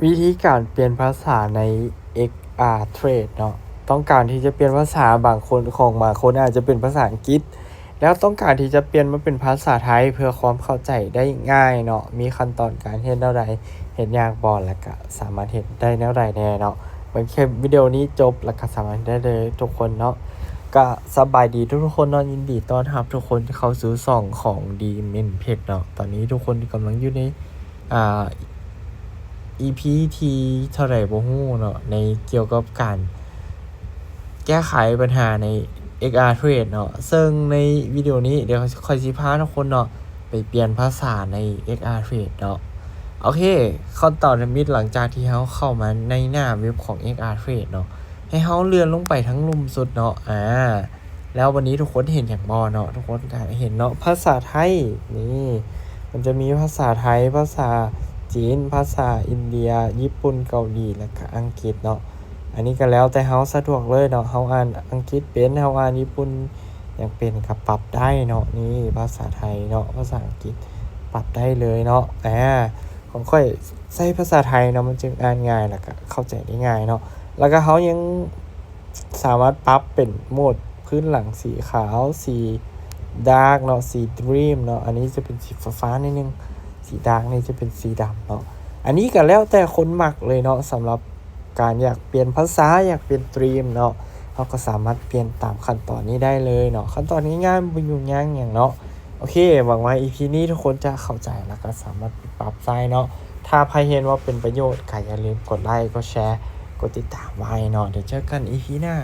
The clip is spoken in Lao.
ວິທີການປ່ຽນພາສາໃນ ເອັກອາ Trade ເນາະ. ຕ້ອງການທີ່ຈະປ່ຽນພາສາ ບາງຄົນ ຂອງບາງຄົນອາດຈະເປັນພາສາອັງກິດ ແລ້ວຕ້ອງການທີ່ຈະປ່ຽນມາເປັນພາສາໄທ ເພື່ອຄວາມເຂົ້າໃຈໄດ້ງ່າຍເນາະ. ມີຂັ້ນຕອນການເຮັດແນວໃດ ເຮັດຍາກບໍ່ ແລ້ວກະສາມາດເຮັດໄດ້ແນວໃດແດ່ເນາະ. ເບິ່ງຄລິບວິດີໂອນີ້ຈົບ ແລ້ວກະສາມາດເຮັດໄດ້ເລີຍທຸກຄົນເນາະ. ກະສະບາຍດີທຸກໆຄົນເນາະ, ຍິນດີຕ້ອນຮັບທຸກຄົນເຂົ້າສູ່ຊ່ອງຂອງ D Min Tech ເນາະ. ຕອນນີ້ທຸກຄົນກຳລັງຢູ່ໃນ ອ່າ ອີພີທີເທົ່າໃດບໍ່ຮູ້ເນາະ ໃນກ່ຽວກັບການແກ້ໄຂບັນຫາໃນ ເອັກອາ Trade ເນາະ. ເຊິ່ງໃນວິດີໂອນີ້ ດຽວຂ້ອຍຊິພາທຸກຄົນເນາະ ໄປປ່ຽນພາສາໃນ ເອັກອາ Trade ເນາະ. ໂອເຄ, ຂັ້ນຕອນທຳອິດ ຫຼັງຈາກທີ່ເຮົາເຂົ້າມາໃນໜ້າເວັບຂອງ ເອັກອາ Trade ເນາະ, ໃຫ້ເຮົາເລື່ອນລົງໄປທາງລຸ່ມສຸດເນາະ. ອາ ແລ້ວວັນນີ້ທຸກຄົນເຫັນຫຍັງບໍ່ເນາະ? ທຸກຄົນກະເຫັນເນາະ ພາສາໄທ ນີ້ ມັນຈະມີພາສາໄທ, ພາສາຈີນ, ພາສາອິນເດຍ, ຍີ່ປຸ່ນ, ເກົາຫຼີ ແລ້ວກະອັງກິດເນາະ. ອັນນີ້ກະແລ້ວແຕ່ເຮົາສະດວກເລີຍເນາະ, ເຮົາອ່ານອັງກິດເປັນ, ເຮົາອ່ານຍີ່ປຸ່ນຫຍັງເປັນກະປັບໄດ້ເນາະ. ນີ້ພາສາໄທເນາະ, ພາສາອັງກິດປັບໄດ້ເລີຍເນາະ. ອາ ຂອງຂ້ອຍໃຊ້ພາສາໄທເນາະ, ມັນຈຶ່ງອ່ານງ່າຍ ແລ້ວກະເຂົ້າໃຈໄດ້ງ່າຍເນາະ. ແລ້ວກະເຮົາຍັງ ສາມາດປັບເປັນໂໝດພື້ນຫຼັງສີຂາວ, ສີ dark ເນາະ, ສີ dream ເນາະ, ອັນນີ້ຈະເປັນສີຟ້າໆໜ້ອຍໜຶ່ງ, ສີ dark ນີ້ຈະເປັນສີດຳເນາະ. ອັນນີ້ກະແລ້ວແຕ່ຄົນມັກເລີຍເນາະ, ສຳລັບການຢາກປ່ຽນພາສາ, ຢາກປ່ຽນ dream ເນາະ, ເຮົາກະສາມາດປ່ຽນຕາມຂັ້ນຕອນນີ້ໄດ້ເລີຍເນາະ. ຂັ້ນຕອນງ່າຍໆ ບໍ່ຫຍຸ້ງຍາກຫຍັງເນາະ. ໂອເຄ, ຫວັງວ່າ ອີພີ ນີ້ທຸກຄົນຈະເຂົ້າໃຈ ແລ້ວກະສາມາດໄປປັບໃຊ້ເນາະ. ຖ້າໃຜເຫັນວ່າເປັນປະໂຫຍດ ກະຢ່າລືມກົດໄລ, ກົດແຊ, ກົດຕິດຕາມໄວ້ເນາະ. ດຽວເຈີກັນ ອີພີ ໜ້າ.